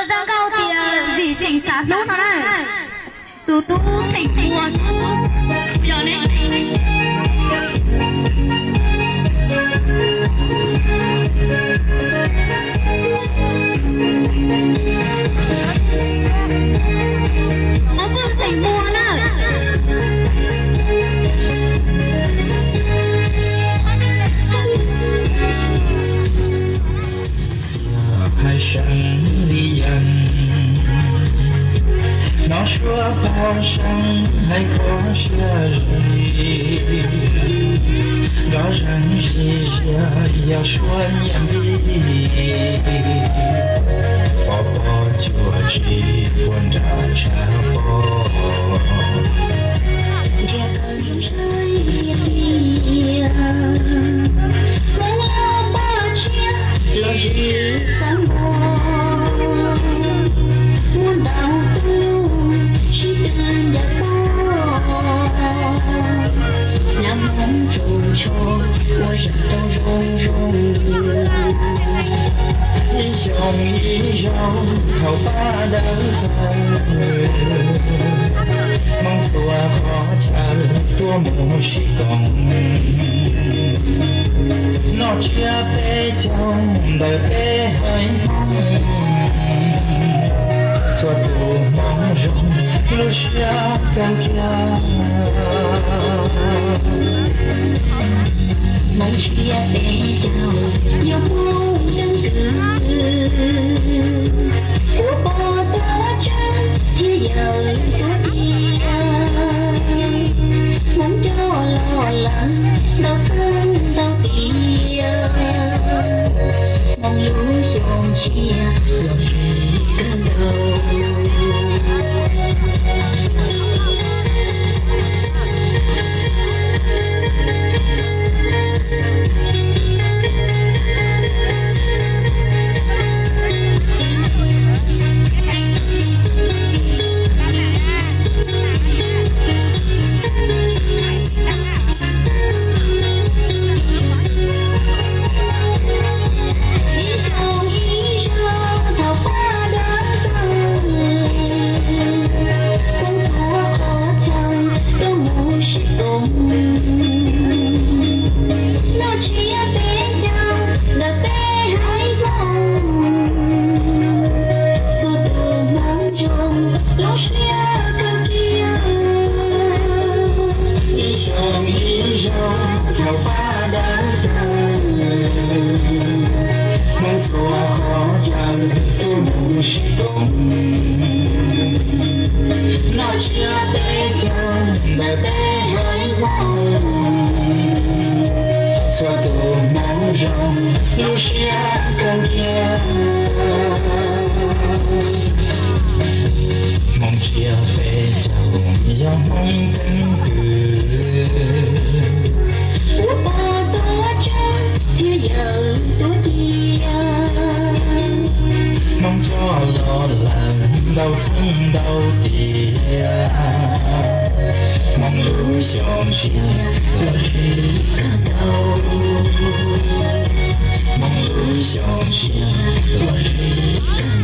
Zaj nkauj tias Vim Tseem Xav Hlub no na. Tus tub Theem Muas, yog ne? Tus tub Theem Muas na. Hais seev li yees, hnov suab pog seev hais kho siab zim, nrov zeeg zij ziag yog suab nyiaj npib, pov pob cuag tsis puag nram tshav pob. Ntsiag kawg zoo saib tiag, Hmoob loj poj tshiab los zis xav npog, muaj ntau tus lus sib tw ncaws pog, nab Hmoob tsuas ntsho ua zaj nkauj zoo zoo. Ib xyoos ib zaug thaum pab dawb paug, Hmoob txhua qhov chaw tuaj mus sib koom, noj tsiab peb caug ntawm peb haiv Hmoob, txhua tus Hmoob zoo lub siab kawg kiag. Hmoob tsiab peb caug yog Hmoob ceev kwm, ua pog tuav tsawb thiab yawm tuav tiag, Hmoob coj los lawm ntau txheej ntau tiam, Hmoob lub xyoo tsiab los zis kawg nkaus. Ib xyoos ib zaug thaum pab dawb paug, Hmoob txhua qhov chaw tuaj mus sib koom, noj tsiab peb caug ntawm peb haiv Hmoob, txhua tus Hmoob zoo lub siab kawg kiag. Ib xyoos ib zaug thaum pab dawb paug, Hmoob txhua qhov chaw tuaj mus sib koom, noj tsiab peb caug ntawm peb haiv Hmoob, txhua tus Hmoob zoo lub siab kawg kiag. Hmoob tsiab peb caug yog Hmoob ceev kwm, ua pog tuav tsawb thiab yawm tuav tiag, Hmoob coj los lawm ntau txheej ntau tiam, Hmoob lub xyoo tsiab los zis kawg nkaus, Hmoob lub xyoo tsiab los zis kawg